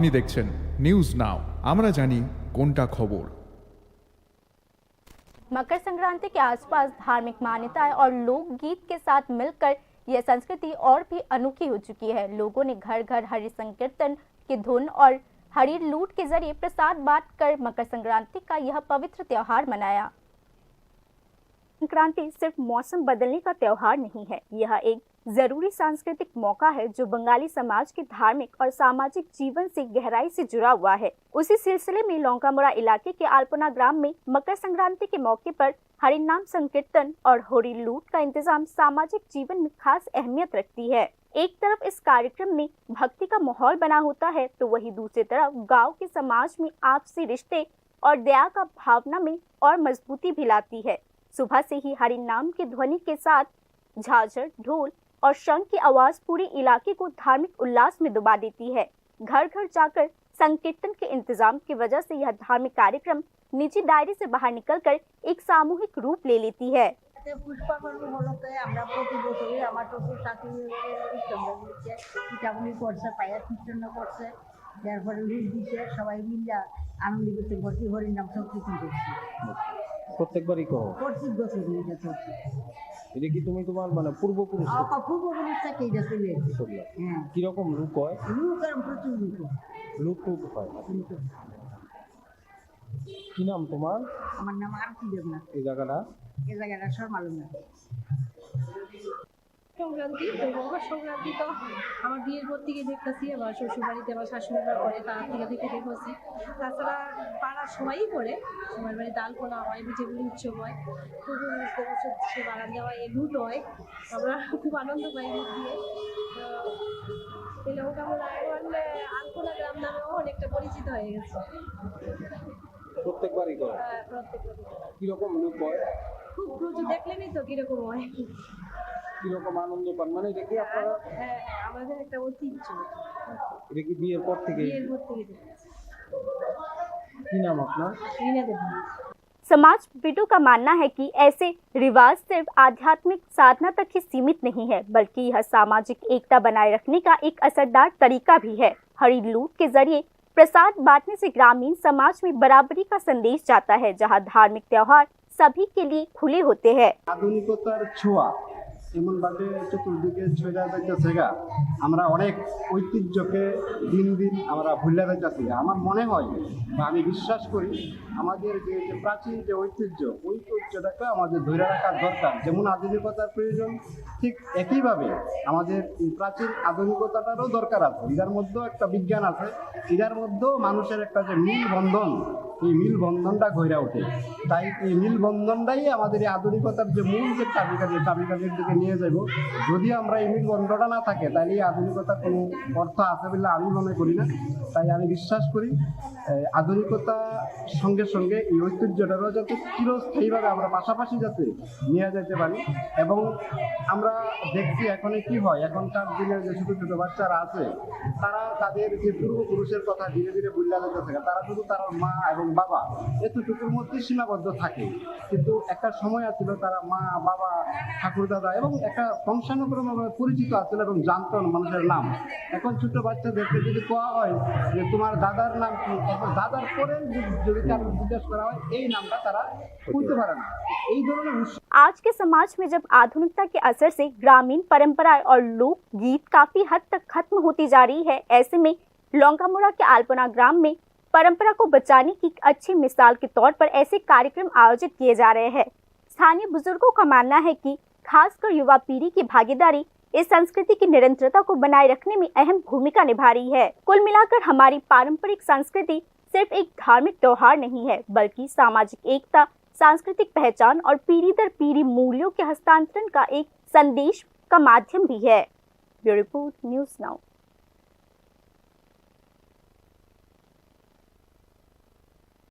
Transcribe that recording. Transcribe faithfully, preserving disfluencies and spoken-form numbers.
আপনি দেখছেন news now, আমরা জানি কোনটা খবর। मकर संक्रांति के आसपास धार्मिक मान्यताएं और लोकगीत के साथ मिलकर यह संस्कृति और भी अनोखी हो चुकी है। लोगों ने घर घर हरि संकीर्तन की धुन और हरि लूट के जरिए प्रसाद बांटकर मकर संक्रांति का यह पवित्र त्योहार मनाया। संक्रांति सिर्फ मौसम बदलने का त्योहार नहीं है, यह एक जरूरी सांस्कृतिक मौका है जो बंगाली समाज के धार्मिक और सामाजिक जीवन से गहराई से जुड़ा हुआ है। उसी सिलसिले में लौंकामुड़ा इलाके के आलपना ग्राम में मकर संक्रांति के मौके पर हरिनाम संकीर्तन और होरी लूट का इंतजाम सामाजिक जीवन में खास अहमियत रखती है। एक तरफ इस कार्यक्रम में भक्ति का माहौल बना होता है, तो वहीं दूसरी तरफ गांव के समाज में आपसी रिश्ते और दया का भावना में और मजबूती भी लाती है। सुबह से ही हरिनाम की ध्वनि के साथ झाझर, ढोल और शंख की आवाज पूरे इलाके को धार्मिक उल्लास में डुबा देती है। घर घर जाकर संकीर्तन के इंतजाम की वजह से यह धार्मिक कार्यक्रम निजी दायरे से बाहर निकलकर एक सामूहिक रूप ले लेती है। এতে পুষ্পাবন উপলক্ষে আমরা প্রতি বছরই আমার শ্বশুর শাশুড়ি উৎসব হচ্ছে, পিঠাপুলি করছে, পায়েস মিষ্টান্ন করছে, তারপরে লুট দিচ্ছে, সবাই মিলে আনন্দ করতে করতে হরিনাম সংকীর্তন করছি। প্রত্যেকবারই করো? প্রত্যেক বছরই এটা চলছে। এটা কি তুমি তোমার মানে পূর্বপুরুষ আমার পূর্বপুরুষ থেকে এটা চলে এসেছে। করলে? হ্যাঁ। কিরকম লুক হয়? লুক আর প্রচুর লুক হয়। লুক টুক হয়। লুক হয়। কি নাম তোমার? আমার নাম আরতি দেবনাথ। এই জায়গাটা? এ জায়গাটা শর্মালুঙ্গা। সংক্রান্তি, তো মকর সংক্রান্তি তো আমার বিয়ের পর থেকে দেখতেছি, আমার শ্বশুর বাড়িতে আমার শাশুড়ি মা করে, তার থেকে দেখে দেখেছি। তাছাড়া পাড়ার সবাই করে, সবার বাড়িতে আলপনা হয়, পিঠেপুলি উৎসব হয়, পুকুর মানুষদের বসে সে বাগান দেওয়া, এ লুট হয়, আমরা খুব আনন্দ পাই লুট দিয়ে। তো এই লঙ্কামোড়া এখন আলপনা গ্রাম নামেও অনেকটা পরিচিত হয়ে গেছে। প্রত্যেকবারই করো? হ্যাঁ, প্রত্যেক বছর। কিরকম লুক হয়? খুব প্রচুর, দেখলেনই তো কিরকম হয়। কিরকম আনন্দ পান? মানে এটা কি আপনারা হ্যাঁ, হ্যাঁ, আমাদের একটা ঐতিহ্য। এটা কি বিয়ের পর থেকে? বিয়ের পর থেকে দেখেছি। কি নাম আপনার? রিনা দেবী। समाज बिटू का मानना है कि ऐसे रिवाज सिर्फ आध्यात्मिक साधना तक ही सीमित नहीं है, बल्कि यह सामाजिक एकता बनाए रखने का एक असरदार तरीका भी है। हरी लूट के जरिए प्रसाद बांटने से ग्रामीण समाज में बराबरी का संदेश जाता है, जहां धार्मिक त्योहार सभी के लिए खुले होते हैं। আধুনিকতার ছোঁয়া এমনভাবে চতুর্দিকে ছড়িয়ে যাইতেছে গা, আমরা অনেক ঐতিহ্যকে দিন দিন আমরা ভুলে যাইতেছি। আমার মনে হয় বা আমি বিশ্বাস করি, আমাদের যে যে প্রাচীন যে ঐতিহ্য, ওই ঐতিহ্যটাকে আমাদের ধরে রাখার দরকার। যেমন আধুনিকতার প্রয়োজন, ঠিক একইভাবে আমাদের এই প্রাচীন আধুনিকতাটারও দরকার আছে। এটার মধ্যেও একটা বিজ্ঞান আছে, এটার মধ্যেও মানুষের একটা যে মিল বন্ধন, এই মিল বন্ধনটা গড়ে ওঠে। তাই এই মিল বন্ধনটাই আমাদের এই আধুনিকতার যে মূল যে চাবিকাঠি, চাবিকাঠির দিকে নিয়ে যাব। যদি আমরা এই মিল বন্ধনটা না থাকে, তাহলে এই আধুনিকতার কোনো অর্থ আছে বলে আমি মনে করি না। তাই আমি বিশ্বাস করি, এই আধুনিকতা সঙ্গে সঙ্গে এই ঐতিহ্যটারও যাতে চিরস্থায়ীভাবে আমরা পাশাপাশি যাতে নিয়ে যেতে পারি। এবং আমরা দেখছি এখন কি হয়, এখনকার দিনের যে ছোটো ছোটো বাচ্চারা আছে, তারা তাদের যে পূর্বপুরুষের কথা ধীরে ধীরে ভুলে যেতেছে। তারা শুধু তার মা এবং বাবা এতটুকুর মধ্যে সীমাবদ্ধ থাকে, কিন্তু একটা সময় আছিল তারা মা, বাবা, ঠাকুর দাদা এবং একটা বংশানুক্রমে পরিচিত আছিল এবং জানতো মানুষের নাম। এখন ছোট বাচ্চাদেরকে যদি কোয়া হয় যে তোমার দাদার নাম কি, এখন দাদার পরে যদি তারা জিজ্ঞাসা করা হয়, এই নামটা তারা বলতে পারে না। এই ধরনের উৎসব आज के समाज में जब आधुनिकता के असर से ग्रामीण परंपराएं और लोक गीत काफी हद तक खत्म होती जा रही है, ऐसे में लौंकामुड़ा के आलपना ग्राम में परंपरा को बचाने की एक अच्छी मिसाल के तौर पर ऐसे कार्यक्रम आयोजित किए जा रहे हैं। स्थानीय बुजुर्गों का मानना है कि खासकर युवा पीढ़ी की भागीदारी इस संस्कृति की निरंतरता को बनाए रखने में अहम भूमिका निभा रही है। कुल मिलाकर हमारी पारंपरिक संस्कृति सिर्फ एक धार्मिक त्योहार नहीं है, बल्कि सामाजिक एकता, सांस्कृतिक पहचान और पीढ़ी दर पीढ़ी मूल्यों के हस्तांतरण का एक संदेश का माध्यम भी है। Bureau report, news now.